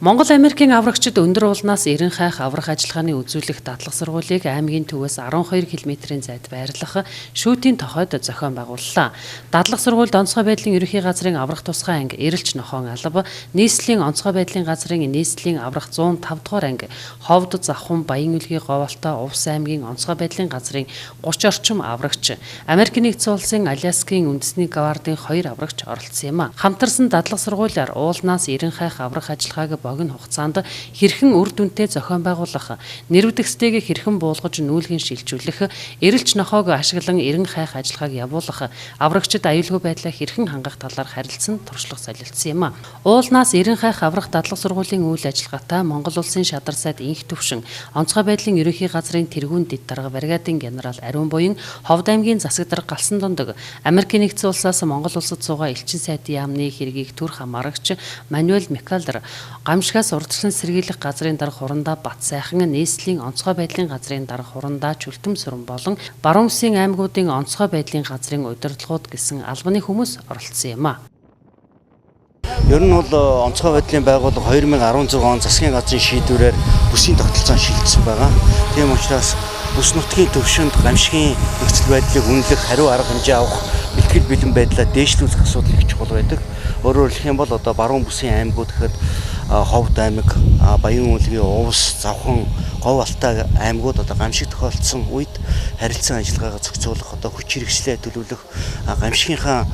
Монгол Америкийн аврагчид өндөр уулнаас эрен хайх аврах ажиллагааны үзүүлэх дадлага сургуулийг аймгийн төвөөс 12 км-ийн зайд байрлах шүүтийн тохойд зохион байгууллаа. Дадлага сургуульд онцгой байдлын ерөнхий газрын аврах тусгай анги, Эрэлч Нохон алба, нийслэлийн онцгой байдлын газрын нийслэлийн аврах 105 дугаар анги, Ховд, Завхан, Баян-Үлгий, Говьалтай, Увс аймгийн онцгой байдлын газрын 30 орчим аврагч, Америк нэгдсэн улсын Аляскийн үндэсний гвардын 2 аврагч оролцсон юм а. Хамтарсан дадлага сургуулиар уулнаас эрен хайх аврах ажиллагааг богино хугацаанд хэрхэн үр дүнтэй зохион байгуулах, нэрвдэгстэйг хэрхэн буулгаж нүүлгэн шилжүүлэх, эрэлч нохоог ашиглан эрен хайх ажиллагааг явуулах, аврагчид аюулгүй байдлаа хэрхэн хангах талаар харилцсан туршлага солилцсон юм а. Уулнаас эрен хайх аврах дадлага сургуулийн үйл ажиллагаатай Монгол улсын шадар сайд Инх Төвшин, онцгой байдлын ерөнхий газрын тэргүүн дэд дарга бригадын генерал Ариун Буян, Ховд аймгийн засаг дарга Галсан Дундаг, Америкийн нэгдсэн улсаас Монгол улсад суугаа элчин сайдын яамны хэргийг төр хамаарагч Мануэль Микалер, Гамшигаас урдчлан сэргийлэх газрын дарга Хурандаа Батсайхан, нийслэлийн онцгой байдлын газрын дарга Хурандаа Чүлтэм Сүрэн болон Баруун бүсийн аймагуудын онцгой байдлын газрын удирдлагууд гэсэн албаны хүмүүс оролцсон юм а. Ер нь бол онцгой байдлын байгууллага 2016 он засгийн газрын шийдвэрээр бүсийн тогтолцоонд шилжсэн байгаа. Тийм учраас бүс нутгийн төвшөнд гамшигын нөхцөл байдлыг үнэлэх, хариу арга хэмжээ авах, бэлтгэл бэлэн байдлаа дээшлүүлэх асуудал их чухал байдаг. Өөрөөр хэлэх юм бол одоо баруун бүсийн аймагуд гэхэд Ховд аймаг, Баян-Үлгий, Увс, Завхан, Говь Алтай аймагуд одоо гамшиг тохиолдсон үед харилцан ажиллагаагаа зохицуулах, одоо хүч хэрэгслээ төлөвлөх, гамшигынхаа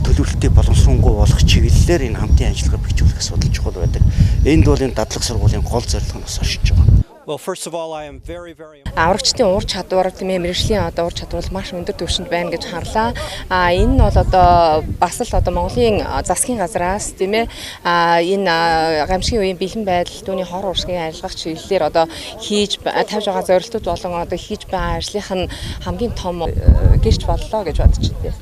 төлөвлөлтийг боломжгүй болох чиглэлээр энэ хамтын ажиллагаа бэхжүүлэх асуудал чухал байдаг. Энд бол энэ дадлаг сургуулийн гол зорилго нь бас оршиж байгаа. Well, first of all, I am very, very Аврагчдын ур чадвар, тийм ээ, мэргэжлийн одоо ур чадвар бол маш өндөр түвшинд байна гэж харлаа. А энэ нь бол одоо бас л одоо Монголын засгийн газраас, тийм ээ, энэ гамшигын үеийн бэлэн байдал, түүний хор уршигын арилгах чиглэлээр одоо хийж тавьж байгаа зорилтууд болон одоо хийж байгаа ажлынх нь хамгийн том гэрч боллоо гэж бодож байна.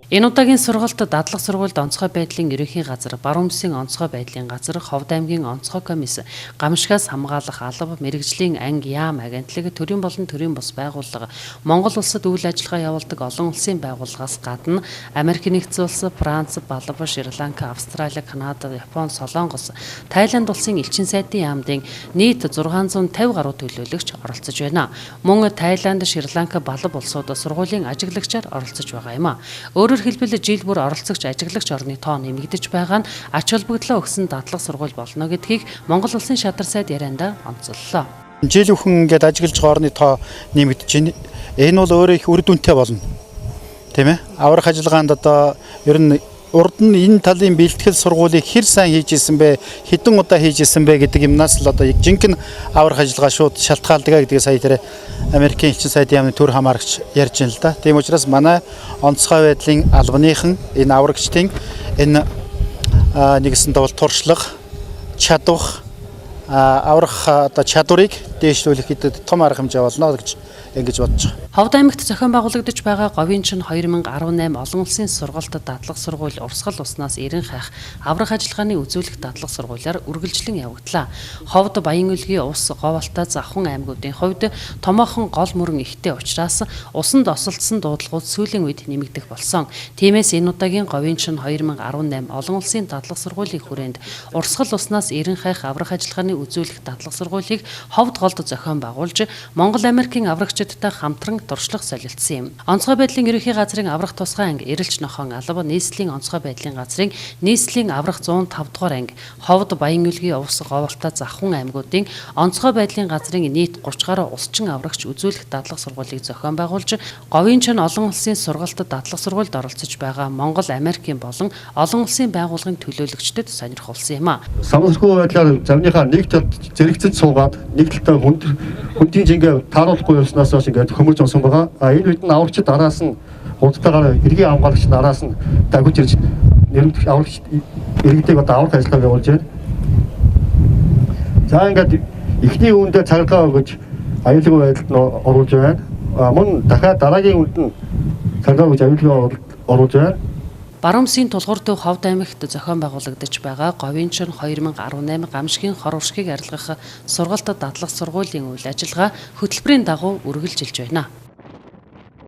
Энэ удаагийн сургалт дадлага сургуульд онцгой байдлын ерөнхий газар, Баруун бүсийн онцгой байдлын газар, Ховд аймгийн онцгой комисс, гамшигаас хамгаалах алба, мэргэжлийн анги, яам, агентлаг, төрийн болон төрийн бус байгууллага, Монгол улсад үйл ажиллагаа явуулдаг олон улсын байгууллагаас гадна Америк нэгдсэн улс, Франц, Балба, Шри Ланка, Австрали, Канада, Япон, Солонгос, Тайланд улсын элчин сайдын яамдын нийт 650 гаруй төлөөлөгч оролцож байна. Мөн Тайланд, Шри Ланка, Балб улсууд сургуулийн ажиглагчаар оролцож байгаа юм а. Өөрөөр хэлбэл жил бүр оролцогч ажиглагч орны тоо нэмэгдэж байгаа нь ач холбогдлоо өгсөн дадлага сургууль болно гэдгийг Монгол улсын шадар сайд яриандаа онцоллоо. Жил бүхэн ингээд ажиглаж байгаа орны тоо нэмэгдэж байна. Энэ бол өөрөө их үр дүнтэй болно. Тийм ээ. Аврах ажиллагаанд одоо ер нь урд нь энэ талын бэлтгэл сургуулийг хэр сайн хийж исэн бэ, хэдэн удаа хийж исэн бэ гэдэг юмнаас л одоо жинхэнэ аврах ажиллагаа шууд шалтгаалдаг гэдгийг сая тэр Америкийн элчин сайдын яамны төр хамаарагч ярьж байна л да. Тийм учраас манай онцгой байдлын албаныхан энэ аврагчдын энэ нэгсэн бол туршлага, чадвах, аврах одоо чадварыг дээшлүүлэх гэдэг том арга хэмжээ болно гэж ингэж бодож байгаа. Ховд аймагт зохион байгуулагдаж байгаа Говийн чин 2018 олон улсын сургалтад дадлага сургууль урсгал уснаас эрен хайх аврах ажиллагааны үзүүлэх дадлага сургуулиар үргэлжлэн явагдлаа. Ховд, Баян-Үлгий, Увс, Говьалтай, Завхан аймагуудын хувьд томоохон гол мөрөн ихтэй учраас усанд осолдсон дуудлагууд сүүлийн үед нэмэгдэх болсон. Тиймээс энэ удаагийн Говийн чин 2018 олон улсын дадлага сургуулийн хүрээнд урсгал уснаас эрен хайх аврах ажиллагааны үзүүлэх дадлага сургуулийг Ховд голд зохион байгуулж Монгол Америкийн аврагчидтай хамтран туршлага солилцсон юм. Онцгой байдлын ерөнхий газрын аврах тусгай анги, Эрэлч Нохон алба, нийслэлийн онцгой байдлын газрын нийслэлийн аврах 105 дугаар анги, Ховд, Баян-Үлгий, Увс, Говьалтай, Завхан аймагуудын онцгой байдлын газрын нийт 30 гаруй усчин аврагч үзүүлэх дадлага сургуулийг зохион байгуулж Говийн чин олон улсын сургалтад дадлага сургуульд оролцож байгаа Монгол, Америкийн болон олон улсын байгууллагын төлөөлөгчдөд сонирхолсон юм а. Самархуу байдлаар замныхаа нэг талд зэрэгцэж суугаад нэг талдаа хүндийн жингээ тааруулахгүй явснаас хойш ингээд хөмөрж онсон байгаа. А энэ үед нь аврагчид араас нь хурдтайгаар эргийн хамгаалагч нь араас нь дагаж ирж нэрвдэх аврагч иргэдийг одоо аврах ажиллагааг явуулж байна. За ингээд эхний үүндээ цагдаа өгөж аюулгүй байдалд нь оруулж байна. А мөн дахиад дараагийн үүнд нь цагдаа өгөж аюулгүй оруулж байна. Баруун бүсийн тулгуур төв Ховд аймагт зохион байгуулагдаж байгаа Говийн чин 2018 гамшигын хор уршгийг арилгах сургалтад дадлах сургуулийн үйл ажиллагаа хөтөлбөрийн дагуу үргэлжилж байна.